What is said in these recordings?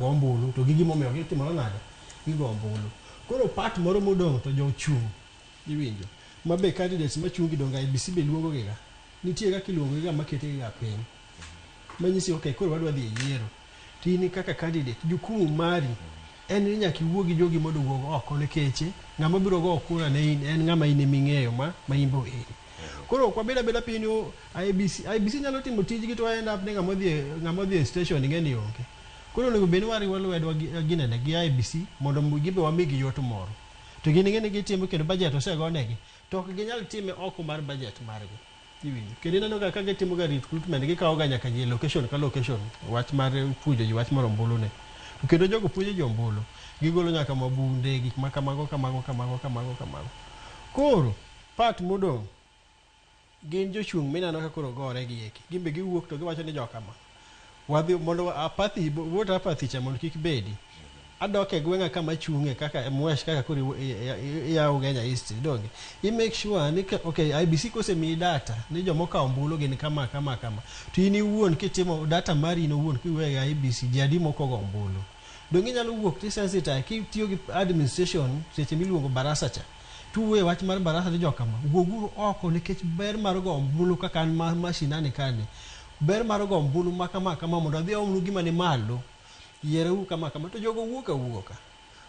Ombulu to gi gimomiyo gitimore nade gigo ombulu. Koro part moro modong' to jochung' iwinjo ma be candidates machung' gi donge IEBC be luongo gi ga nitie kaka iluongo gi ga makete gi ga piny manyisi okay koro wadwa dhi e yiero to in kaka candidate jukumu mari en ni nyaka iwuo gi jogi mondo owuog oko nikech ng'ama biro go kura ne in en ng'ama in eming'eyo ma in be oheri. Koro ok wabed abeda piny ni oh, IEBC, IEBC nyalo timo tijgi to end up ni ng'ama odhi e station ing'e ni onge. Koro onego bed ni wariwo lwedo ginene gi IEBC mondo gibe wamigi yot moro. To gin ing'e ni gitimo kendo budget osegonegi to ok ginyal time oko mar budget margi. Iwinjo. Kendo ineno ga ka gitimo ga recruitment gikawo ga nyaka ji e location ka location wach mar puonjo ji wach mar ombulu ni. To kendo jogo puonjo ji ombulu gigolo nyaka mabunde gik ma kamago kamago kamago kamago kamago. Koro part modong' gin jochung' mineno ka koro gore gi eki. Gin be giwuok to giwacho ni jokama. Wadhi mondo apathy vote apathy cha mondo kik bedi. Adok e gweng'a kama achung'e kaka Mwesh kaka koro iyawo Ugenya East donge. I make sure ni okay IEBC kosemiyi data ni joma okawo ombulu gin kama kama kama. To in iwuon kitimo data mari in owuon kiweyo e IEBC ji adi mokogo ombulu. Donge inyalo wuok ti sensitize kitiyo gi administration seche miluongo barasa cha. Tuwuoyo e wach mar barasa ni jokama wuoguru oko nikech ber mar go ombulu kaka an ma mashinani kani. Ber mar go ombulu ma kama kama mondo adhi aomnu gima ni malo. Yiereuru kama kama to jogo wuok awuoka.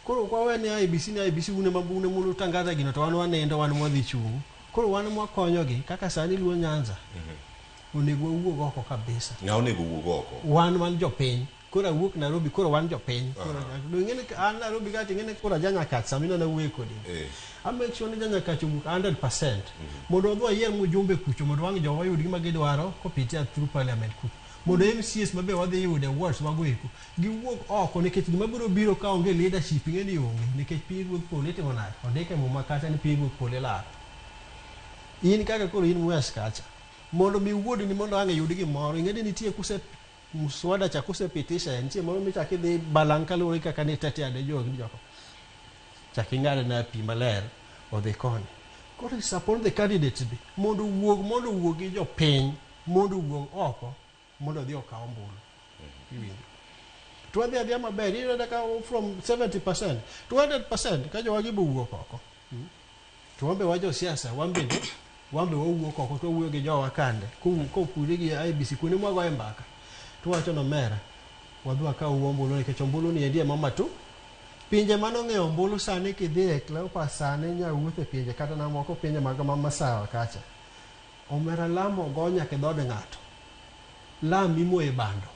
Koro ok wawe ni IEBC ni IEBC un ema un ema utangaza gino to wan wanindo wan mwadhi chung'. Koro wan mwakonyogi kaka sani Luo Nyanza onego wawuog oko kabisa. Ng'a onego wuog oko? Wan wan jopiny. Koro awuok Nairobi koro wan jopiny. Koro do ing'e ni an Nairobi ka to ing'e ni koro aja Nyakach sama ineno awuoyo kodi. A make sure ni ja Nyakach owuok 100% mondo wadhi wayier mjumbe kucho mondo wang' jowa oyud gima gidwaro kopitia through parliament kucho. Mondo MCAs mabe wadhi yudo e wards wago eko giwuog oko nikech gima biro biro ka onge leadership ing'e ni onge nikech piny ruodh polo itimo nade? Ondik e muma kacha ni piny ruodh polo ilaro. In kaka koro in West kacha mondo mi wuodni mondo ang' iyud gimoro ing'e ni nitie kuse mswada cha kusepitisha nitie moro michak idhi balang' kaluwore gi kaka nitetea ne jogi joko chak ing'ade na pi maler odhi koni. Koro it's upon the candidates be mondo owuog gi jopiny mondo owuog oko mondo odhi okaw ombulu. Iwinjo? To wadhi adhiya maber iyudo ka from 70% to 100% ka jowagi be owuok oko. To wan be wa josiasa wan bende wan be wawuok oko to wawuoyo gi jowa kande kopure gi IEBC kuonde mwagoye mbaka to wacho ni omera wadhi wakaw ombulu nikech ombulu ni endi ema matu pinje manong'eyo ombulu sani kidhi e Cleopas sani nya wuotho e pinje kata na moko pinje mag ma masawa kacha omera lam ogo nyaka e dhood ng'ato lam imoye bando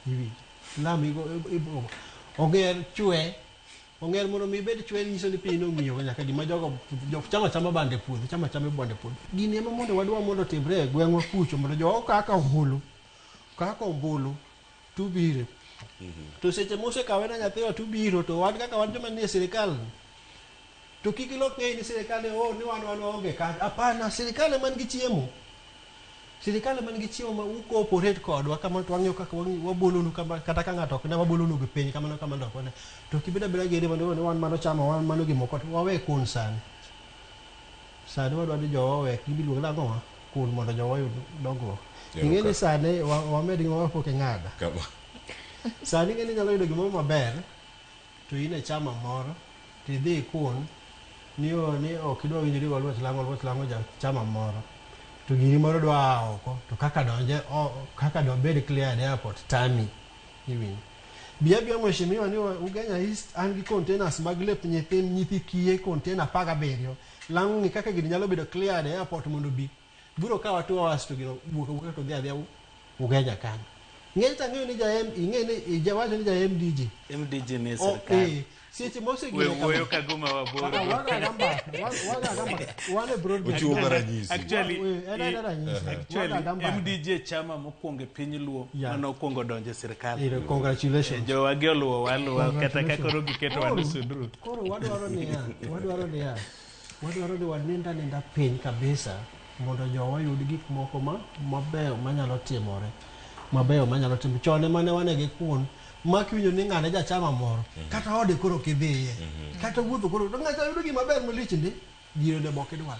iwinjo lam igo ong'er chwe ong'er mondo mi ibed chwe nyiso ni piny nong'iyo nyaka gima jogo jo chama chama bando e puodho chama chama bando e puodho gini ema mondo wadwa mondo otimre e gweng'wa kucho mondo jowa kaka ombulu kaka ombulu tubiro to seche mosekawe na nyathiwa tubiro to wan kaka wan joma nie sirikal to kik ilok ng'eyi ni sirikal ni oh ni wan wan waonge kanyo hapana sirikal ema nigi chiemo sirikal ema nigi chiemo ma u cooperate kodwa kamano to wang'iyo kaka wabolonu kama kata ka ng'ato ok ne wabolonu gi piny kamano kamano ok wane to kibed abeda geri mondo ni wan mano chama wan mano gimoko to wawe kun sani sani wadwa ni jowa owe gimiluongo nang'o kun mondo jowa oyud dongruok ing'e ni sani wamed gima pok ing'ada sani ing'e ni inyalo yudo gimoro maber to in e chama moro to idhi ikun ni ni ok idwa winjori gi Oluoch Lang'o Oluoch Lang'o ja chama moro to giri moro dwa aa oko to kaka donje kaka dobed cleared airport tami iwinjo bi abiya mheshimiwa ni Ugenya East an gi containers mag lep nyithind nyithi kiye container 17 Lang'o ng'i kaka gini nyalo bedo cleared airport mondo obi biro kawa 2 hours to gino wuok awuoka to dhi adhiya Ugenya kanyo. Ng'eny to ang'eyo ni ja M ing'e ni ijawacho ni ja MDG. MDG ni sirkal. Eh, seche We mosegine wuoyo ka guma wabor. Waga mbaka, waga mbaka. Wan e broad Ochiwo ga ranyisi. Actually, En en ranyisi. Actually, Waga mbaka. MDG chama mokwongo e piny Luo mane okwongo donjo e sirkal. Ero, congratulations. Jowagi oluwo aluwa kata ka koro giketo wan osudru. Koro wadwaro niya, wadwaro niya, wadwaro ni wanind aninda piny kabisa mondo jowa oyud gik moko ma mabeyo manyalo timore mabeyo manyalo timore chon ema ne wane gi kuon ma kiwinjo ni ng'ane jachama moro kata ode koro ok idhiye kata wuotho koro to ng'acha yudo gima ber malich ndi gino ne bok idwar.